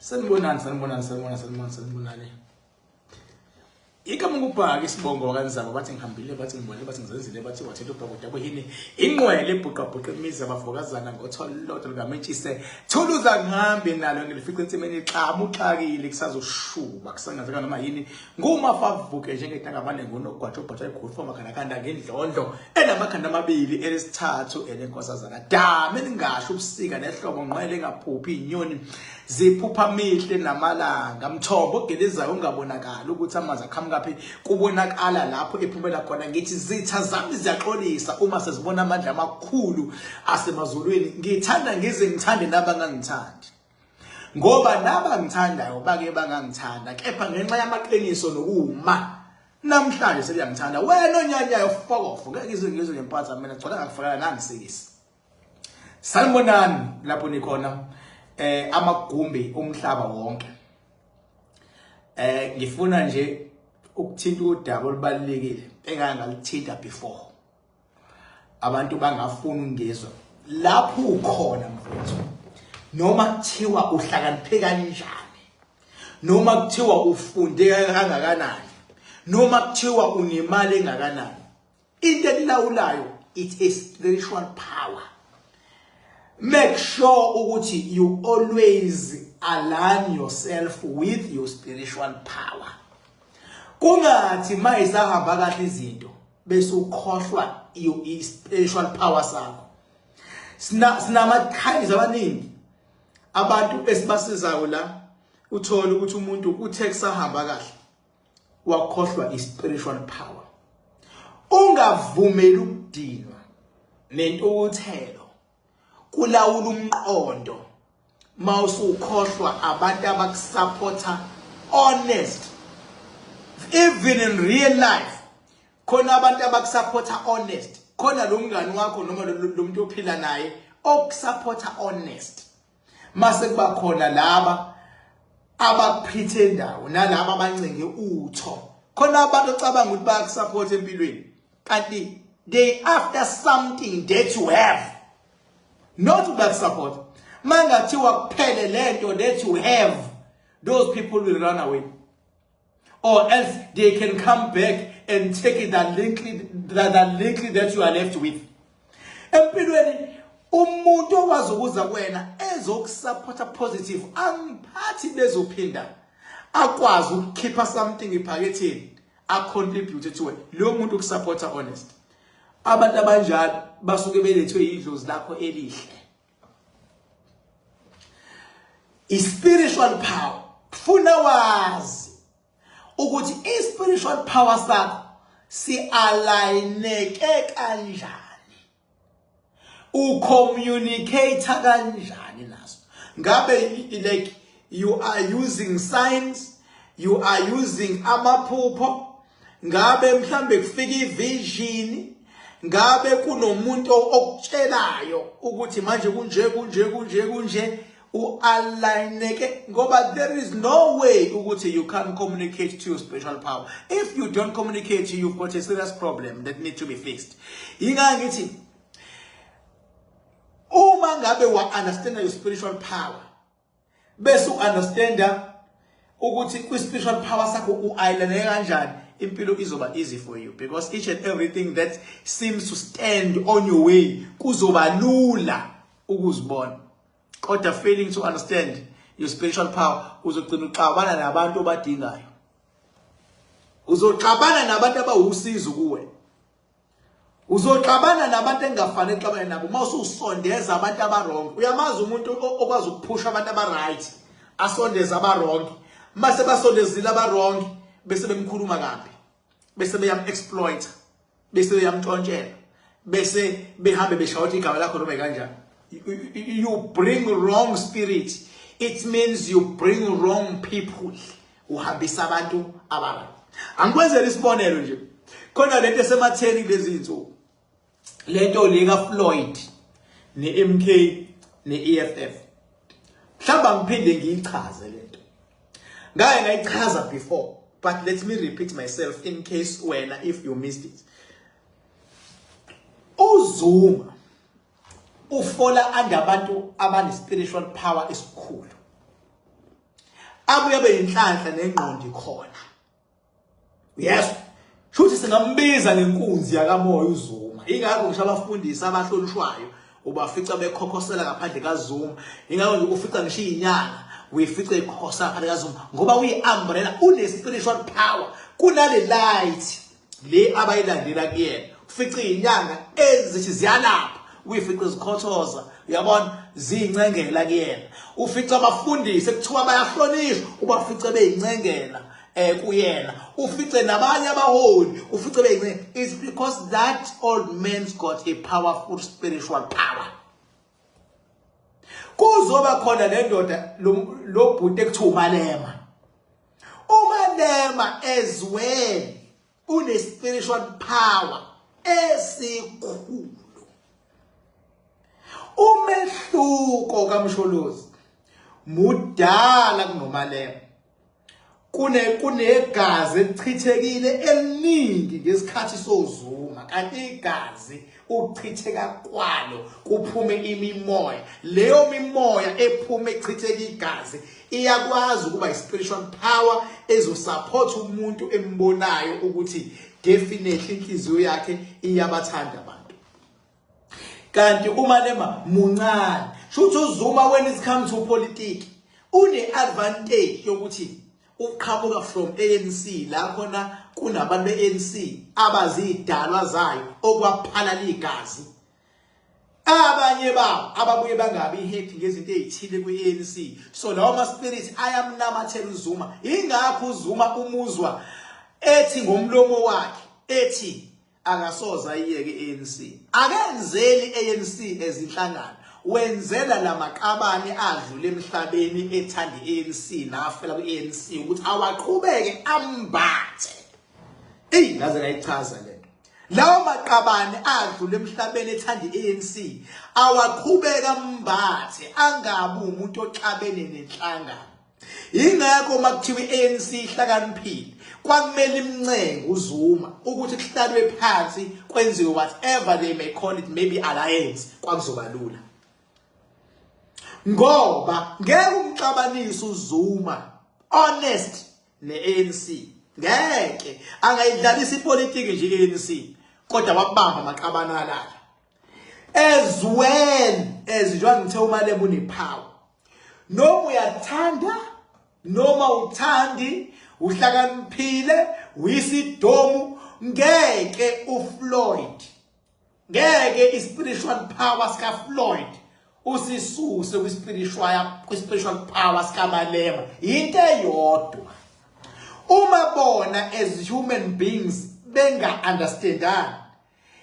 Sanibonani, sanibonani, sanibonani, sanibonani, sanibonani. Igama ngubhaka isibongo wakanzaba bathi ngihambile bathi ngibonile bathi ngizenzile bathi wathetha ubhaka udaba yini inqwele ebhuqabhuqa imizi abafokazana ngotholotho likamentshise thuluza ngihambe nalo ngilifica ensimini xamu uxakile kusazoshuba kusangazeka noma yini ngumafavuke njengetakabane ngunogwaja obhaja igulfa makhandakhanda ngendlondlo enamakhanda amabili elesithathu elenkosazana dame elingasho ubusika nehlobo ngqwele engaphuphi inyoni ziphupha mihle namalanga mthombo ogelezayo ungabonakali ukuthi amanzi aqhamukaphi kubonakala lapho ephumela khona ngithi zitha zami ziyaxolisa uma sezibona amandla amakhulu asemazulwini ngithanda ngize ngithande nabangangithandi ngoba nabangithandayo bake bangangithanda kepha ngenxa yamaqiniso nokuma namhlanje sebeyangithanda wena onyanyayo fokofo ngeke ngizwe ngizwe ngempatha mina gcwala ngakufakela nangisikisi Sanibonani lapho nikhona amagumbi omhlaba wonke. Ngifuna nje ukuthinta udaba olubalulekile engake ngalithinta before. Abantu bangafuni ungizwa lapho ukhona mfowethu. Noma kuthiwa uhlakaniphe kanjani. Noma kuthiwa ufunde kangakanani. Noma kuthiwa unemali engakanani. Into elilawulayo it's a spiritual power. Make sure ukuthi you always align yourself with your spiritual power. Kungathi mayisahamba kahle izinto bese ukhohlwa your spiritual power sakho. Sina sinama kinds abaningi abantu esibasizayo la uthola ukuthi umuntu uthe kusahamba kahle wakhohlwa i-spiritual power. Ungavumeli ukudinwa nentukuthelo kulawula umqondo mawusukhohlwa abantu abakusupporta honest even in real life khona abantu abakusupporta honest khona lo mngani wakho noma lo muntu ophila naye okusupporta honest mase kuba khona laba abakuprethendayo nalaba abancenge utho khona abantu ocabanga ukuthi bayakusupport empilweni kanti they after something that you have not bakusupport mangathiwa kuphele lento that you have those people will run away or else they can come back and take it that little that little that you are left with empilweni umuntu okwazi ukuza kuwena ezokusupporta positive angiphathi bezophinda akwazi ukukhipha something ephaketheni acontribute to it lo muntu ukusupporta honest abantu abanjalo basuke belethwe yidlozi lakho elihle i-spiritual power funa wazi ukuthi i-spiritual power sakho si-aligneke kanjani ucommunicate kanjani naso ngabe like you are using signs you are using amaphupho ngabe mhlambe kufika ivision ngabe kunomuntu okutshelayo ukuthi manje kunje kunje kunje kunje ualigneke ngoba there is no way ukuthi you can communicate to your spiritual power if you don't communicate you've got a serious problem that need to be fixed yingakho ngithi uma ngabe wa understand your spiritual power bese uunderstanda ukuthi kwi-spiritual power sakho u-ayilaneke kanjani impilo izoba easy for you because each and everything that seems to stand on your way kuzoba lula ukuzibona kodwa failing to understand your spiritual power uzogcina uxabana nabantu obadingayo uzoxabana nabantu abawusizo kuwe Uzoxabana nabantu engafanele uxabane nabo uma ususondeza abantu abarong. Uyamazi umuntu okwazi ukuphusha abantu abaright asondeze abarong. Mase basondezile abarong bese bemkhuluma kabi. Bese beyam exploit. Bese beyamntshontshela. Bese behambe beshawuthi igama lakho noma kanjani. You bring wrong spirit. It means you bring wrong people. Uhambisa abantu abaright. Angikwenzele isibonelo nje. Khona lento esematheni kulezi insuku. Lento le ka Floyd ne-MK ne-EFF. Mhlawumbe ngiphinde ngiyichaze lento. Ngake ngayichaza before but let me repeat myself in case wena if you missed it. UZuma ufola under abantu abane spiritual power esikhulu. Abuye abe yinhlanhla nengqondo ikhona. Yes. Shuthi singambiza ngenkunzi yakamoya uZuma. Ingakho ngisho abafundisi abahlonishwayo ubafica bekhokhosela ngaphandle kaZuma. Ingakho nje ufica ngisho izinyanga uyifica ikhokhosela ngaphandle kaZuma ngoba uyi-umbrella, une-spiritual power kunale light le abayilandela kuyena. Ufica izinyanga ezithi ziyalapha, uyifica zikhothoza, uyabona, ziyincengela kuyena. Ufica abafundisi ekuthiwa bayahlonishwa, ubafice beyincengela kuyena. Ufice nabanye abaholi, ufice beyincengela. It's because that old man's got a powerful spiritual power. Kuzoba khona le ndoda lo bhuti ekuthiwa uMalema. UMalema as well une spiritual power esikhulu. Umehluko kaMsholozi mudala kunoMalema. Kunegazi elichithekile eliningi ngesikhathi soZuma, kanti igazi ukuchitheka kwalo kuphume imimoya. Leyo mimoya ephume ichitheka igazi iyakwazi ukuba i-spiritual power ezosupport umuntu embonayo ukuthi definitely inhliziyo yakhe iyabathanda abantu. Kanti uMalema muncane. Shuthi uZuma when it comes to politics une advantage yokuthi uqhamuka from ANC, la khona kunabantu be-ANC abazidalwa zayo okwaphalala igazi. Abanye babo ababuye bangabi happy ngezinto ezithile kwi-ANC, so lawo ma spirit ayamnamathela uZuma. Ingakho uZuma umuzwa ethi ngomlomo wakhe ethi akasoze ayiyeke i-ANC. Akenzeli i-ANC ezinhlangano, wenzela lamaqabane adlule emhlabeni ethanda i-ANC nafela kwi-ANC ukuthi awaqhubeke ambathe. Eyi, ngaze ngayichaza lento. Lawo maqabane adlule emhlabeni ethanda i-ANC awaqhubeka ambathe, angabi umuntu oxabene nenhlangano. Yingakho uma kuthiwa i-ANC ihlakaniphile kwakumele imncenge uZuma ukuthi kuhlalwe phansi kwenziwe whatever they may call it, maybe alliance, kwakuzoba lula. Ngoba ngeke umxabanise uZuma honest ne-ANC, ngeke angayidlalisa ipolitiki nje i-ANC, kodwa wabamba amaqabane alala. As well as njengoba ngithe uMalema unepower, noma uyathanda noma uthandi, uhlakaniphile, uyisidomu, ngeke uFloyd, ngeke ispiritual power sika Floyd usisuse kwi-spiritual power sika Malema. Into eyodwa, uma bona as human beings benga understandani,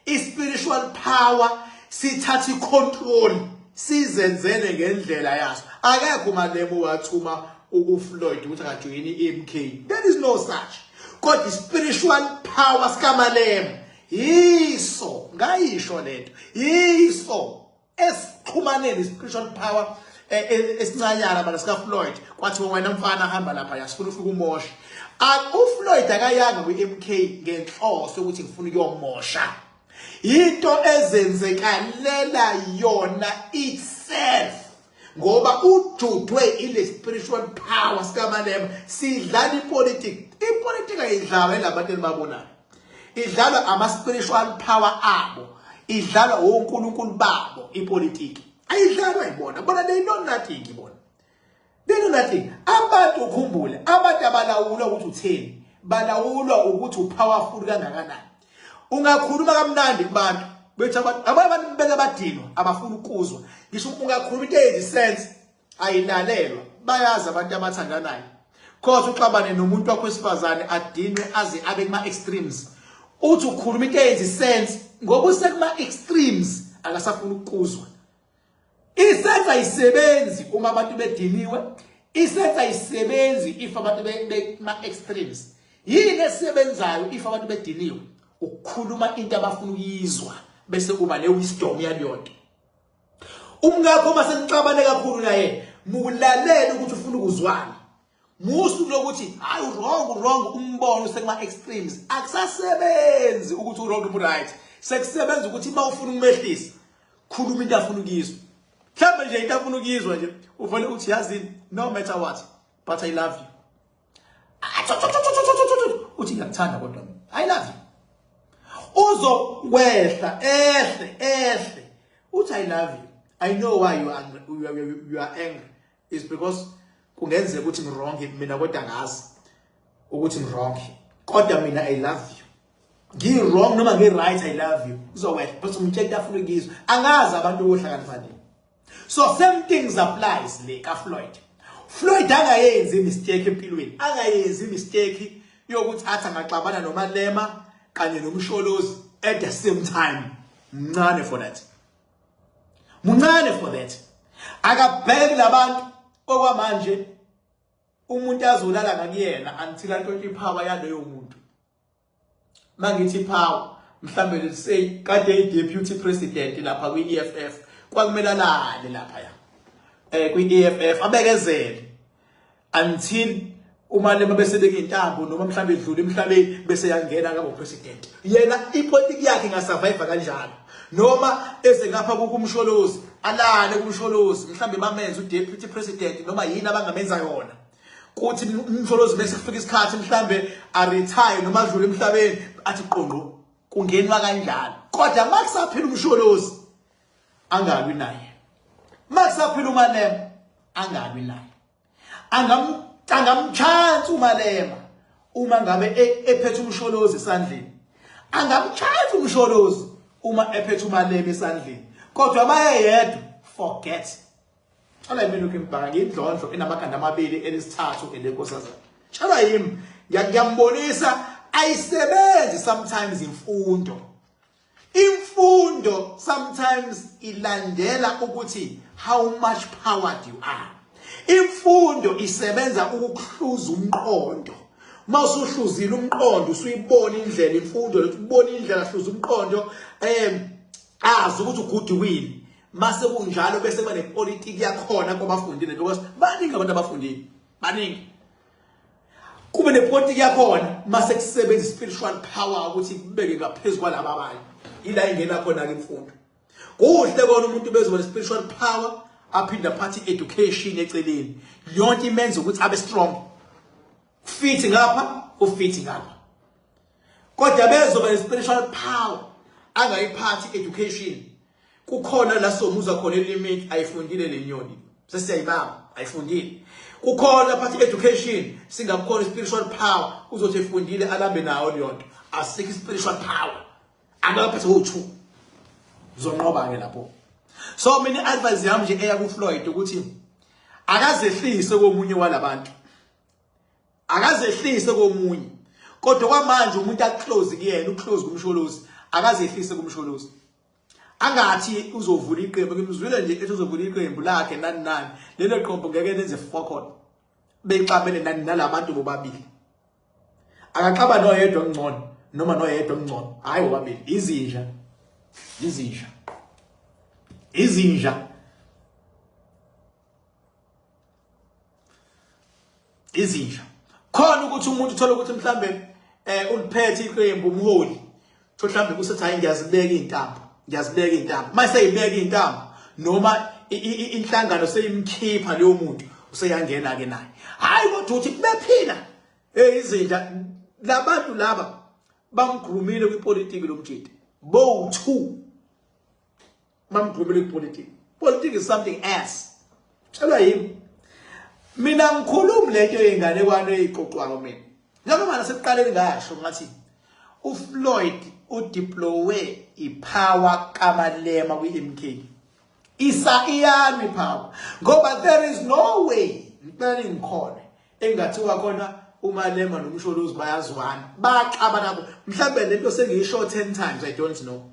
i-spiritual power sithatha i-control sizenzele ngendlela yaso. Akekho uMalema wathuma uFloyd ukuthi akajoyini i-MK, there is no such. Kodwa i-spiritual power sikaMalema yiso, ngayisho lento, yiso esixhumaneni spiritual power esincanyana bana sika Floyd. Kwathiwa wena mfana hamba lapha, yasifuna ufike umoshe. UFloyd akayanga kwi-MK ngenhloso ukuthi ngifuna ukuyomosha, into ezenzekalela yona itself, ngoba ujudwe ile spiritual power sikaMalema sidlala ipolitiki. Ipolitiki ayidlalwa yilabantu enibabonayo, idlalwa ama spiritual power abo, idlalwa onkulunkulu babo. Ipolitiki ayidlalwa yibona, bona they know nothing, bona they know nothing. Abantu, ukhumbule, abantu abalawulwa ukuthi utheni, balawulwa ukuthi upowerful kangakanani. Ungakhuluma kamnandi kubantu bethi abantu, abanye abantu beke badinwa, abafuna ukuzwa ngisho ungakhuluma into eyenza sense, ayilalelwa. Bayazi abantu abathandanayo, cause uxabane nomuntu wakho wesifazane adinwe aze abe kuma extremes, uthi ukhuluma into eyenza sense, ngoba usekuma extremes akasafuna ukuzwa. Isense ayisebenzi uma abantu bediniwe, isense ayisebenzi if abantu bekuma extremes. Yini esebenzayo if abantu bediniwe? Ukukhuluma into abafuna ukuyizwa, bese kuba ne wisdom yaleyonto. Umkakho uma senixabane kakhulu naye, mulalela ukuthi ufuna ukuzwana. Musu lokuthi hayi wrong, wrong, umbono usekuma extremes, akusasebenzi ukuthi u-wrong right, sekusebenza ukuthi uma ufuna ukumehlisa khuluma into afuna ukuyizwa. Mhlawumbe nje into afuna ukuyizwa nje uvele uthi yazini, no matter what, but I love you. Uthi ngiyakuthanda kodwa mina I love you. Uzokwehla ehle ehle, uthi I love you. I know why you are angry, you are angry is because kungenzeka ukuthi ngi-wrong mina, kodwa ngazi ukuthi ngi-wrong, kodwa mina I love you. Ngi-wrong noma ngi-right, I love you. Uzowehla bese umtshela into afuna ukuyizwa. Angazi abantu ohlakaniphile. So same things applies le ka Floyd. Floyd angayenzi mistake empilweni, angayenzi mistake yokuthi athi angaxabana noMalema kanye noMsholozi at the same time. Mncane for that, muncane for that. Akabheki labantu okwamanje, umuntu azolala ngakuyena until antshontshe ipower yaloyo muntu. Mangithi power, mhlambe let's say kade i-deputy president lapha kwi-EFF, kwakumele alale lapha ya kwi-EFF, abekezele until uMalema bese beka intambo, noma mhlambe edlula emhlabeni bese yangena ngabo president. Yena ipolitiki yakhe ingasurvive kanjalo, noma eze ngapha kuMsholozi, alale kuMsholozi, mhlambe bamenze udeputy president noma yini abangamenza yona, kuthi uMsholozi bese kufika isikhathi mhlambe aretire noma adlule emhlabeni, athi qonqo, kungenwa kanjalo. Kodwa makusaphila uMsholozi angalwi naye, makusaphila uMalema angalwi naye. Angamchansi uMalema uma ngabe ephethe uMsholozi esandleni, angamchansi uMsholozi uma ephethe uMalema esandleni, kodwa bayeyedwa, forget. Tshala yimi lokhu imbhaka ngindlondlo enamakhanda amabili, elesithathu elenkosazana. Tshala yimi, ngiyambonisa ayisebenzi sometimes imfundo. Imfundo sometimes ilandela ukuthi how much powered you are. Imfundo isebenza ukukuhluza umqondo. Uma usuhluzile umqondo, usuyibona indlela imfundo lethi ubona indlela, hluza umqondo, azi ukuthi ugood win. Mase kunjalo bese kuba nepolitiki yakhona kwabafundile, because baningi abantu abafundile, baningi. Kube nepolitiki yakhona mase kusebenza spiritual power ukuthi kubeke ngaphezulu kwalaba abanye. Ila ingena khona ke imfundo. Kuhle kona umuntu bezoba spiritual power aphinde aphathe education eceleni, yonke imenza ukuthi abe strong, fit ngapha, ufit ngapha. Kodwa bezoba spiritual power angayiphathi education, kukhona la somuza khona elimit, ayifundile le nyoni, sesiyayibamba, ayifundile. Kukhona phathi education, singakhona spiritual power, uzothi efundile alambe nayo leyo nto, asikho spiritual power, akaphethe u2, uzonqoba ke lapho. So mina advice yami nje eya ku Floyd ukuthi akazehlise komunye walabantu, akazehlise komunye. Kodwa kwamanje umuntu aclose kuyena, uclose kuMsholozi, akazehlise kuMsholozi. Angathi uzovula iqembu, ngimzwile nje ethi uzovula iqembu lakhe nani nani, lelo qembu ngeke lenze fokol bexabene nani nalabantu bobabili. Akaxaba noyedwa ngcono, noma noyedwa ngcono, hayi bobabili izinja, izinja, izinja, izinja. Khona ukuthi umuntu uthola ukuthi mhlambe uliphethe iqembu, umholi, mhlambe kusethi hayi, ngiyazibeka izintambo, ngiyazibeka izintambo. Mase eyibeka izintambo noma inhlangano seyimkhipha leyo muntu, useyangena ke naye. Hayi, kodwa uthi bephila, hey, izinja labantu laba bamgrumile kwipolitiki lomjidi bo two, bamgrumile kwipolitiki. Politics is something else. Tshelwa yimi mina, ngikhulumi lento yey'nganekwane ey'xoxwayo mina. Njengoba nasekuqaleni ngasho ngathi uFloyd udeploye ipower kaMalema kwi-MK, isa iyami power, ngoba there is no way, ngicela ngikhona engathiwa khona uMalema noMsholozi bayazwana, baxabana. Mhlambe lento sengiyisho 10 times, I don't know.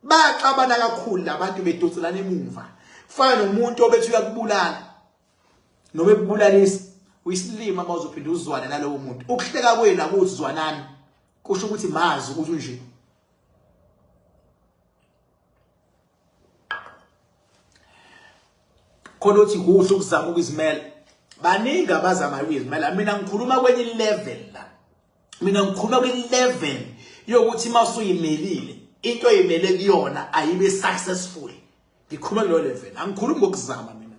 Baxabana kakhulu labantu, bedonselana emumva, kufana nomuntu obethi uyakubulala noma ekubulalisa. Uyisilima uma uzophinda uzwane nalowo muntu. Ukuhleka kwenu akuthi zwanani, kusho ukuthi mazi ukuthi unje. Khona uthi kuhle ukuzama ukuzimela, baningi abazama ukuzimela. Mina ngikhuluma kwenye level la, mina ngikhuluma kwi-level yokuthi uma usuyimelile into oyimele kuyona ayibe successful. Ngikhuluma kuleyo level, angikhulumi ngokuzama mina.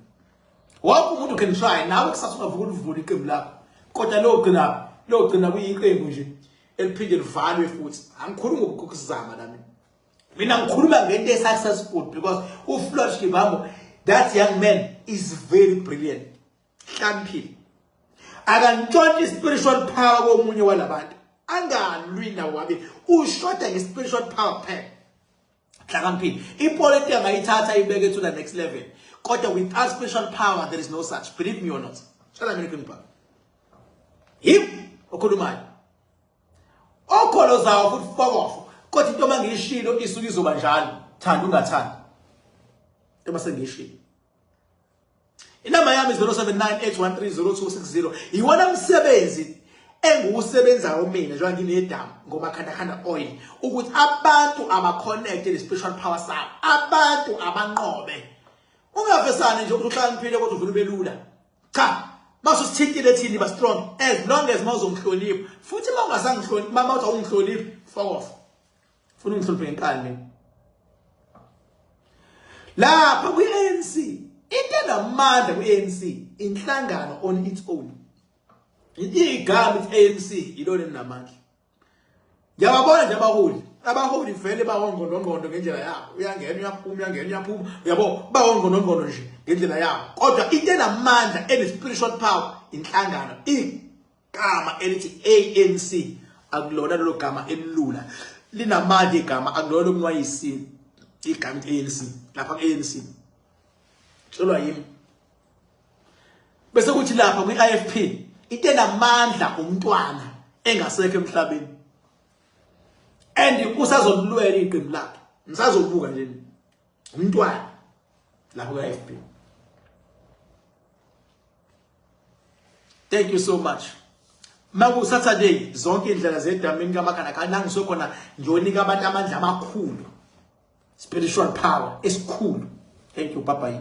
Wonke umuntu can try, nawe kusasa ungavuka ulivule iqembu lakho, kodwa logcina kuyiqembu nje eliphinde livalwe futhi. Angikhulumi ngokuzama nami, mina ngikhuluma ngento e-successful, because uFloyd Shivambu, that young man is very brilliant. Hlakaniphile, akantshontshe spiritual power komunye walabantu, angalwi nawo wabe ushoda nge-spiritual power kuphela. Hlakaniphile, ipolitiki angayithatha ibeke to the next level, kodwa without spiritual power there is no such, believe me or not. Tshala mina iqiniso, yimi okhulumayo, okholo zawo futhi fokofo, kodwa into mangiyishilo isuke izoba njalo, thanda ungathandi, into masengiyishilo. Inamba yami 0798130260. Iwona msebenzi engiwusebenzayo mina njengoba nginedamu ngomakhandakhanda oil, ukuthi abantu abaconnect ne spiritual power sabo, abantu abanqobe. Ungavesane nje ukuthi uhlakaniphile kodwa uvela ube lula. Cha, masusithintile thini ba strong, as long as mawuzongihlonipha, futhi uma ungasangihloniphi, mama uthi awungihloniphi, fuck off. Funa ungihloniphe ngenkani mina. Lapha kwi-ANC, into enamandla kwi-ANC inhlangano on its own. Igama ithi ANC ilona elinamandla. Ngiyababona nje abaholi vele bawongqondongqondo ngendlela yabo, uyangena uyaphuma, uyangena uyaphuma, uyabo, bawongqondongqondo nje ngendlela yabo, kodwa into enamandla ene-spiritual power inhlangano. Igama elithi ANC akulona lelo gama elilula, linamandla igama, akulona lokunwayisini igama ANC. Lapha ku-ANC tshelwa yimi, bese kuthi lapha kwi-IFP into enamandla umntwana engasekho emhlabeni, and usazolilwela iqembu lakhe, nisazobuka nje umntwana lapho kwi-IFP. Thank you so much. Maku Saturday zonke indlela zedamini kaMakhanakha la ngisokhona ngiyonika abantu amandla amakhulu, spiritual power esikhulu. Thank you, bye bye.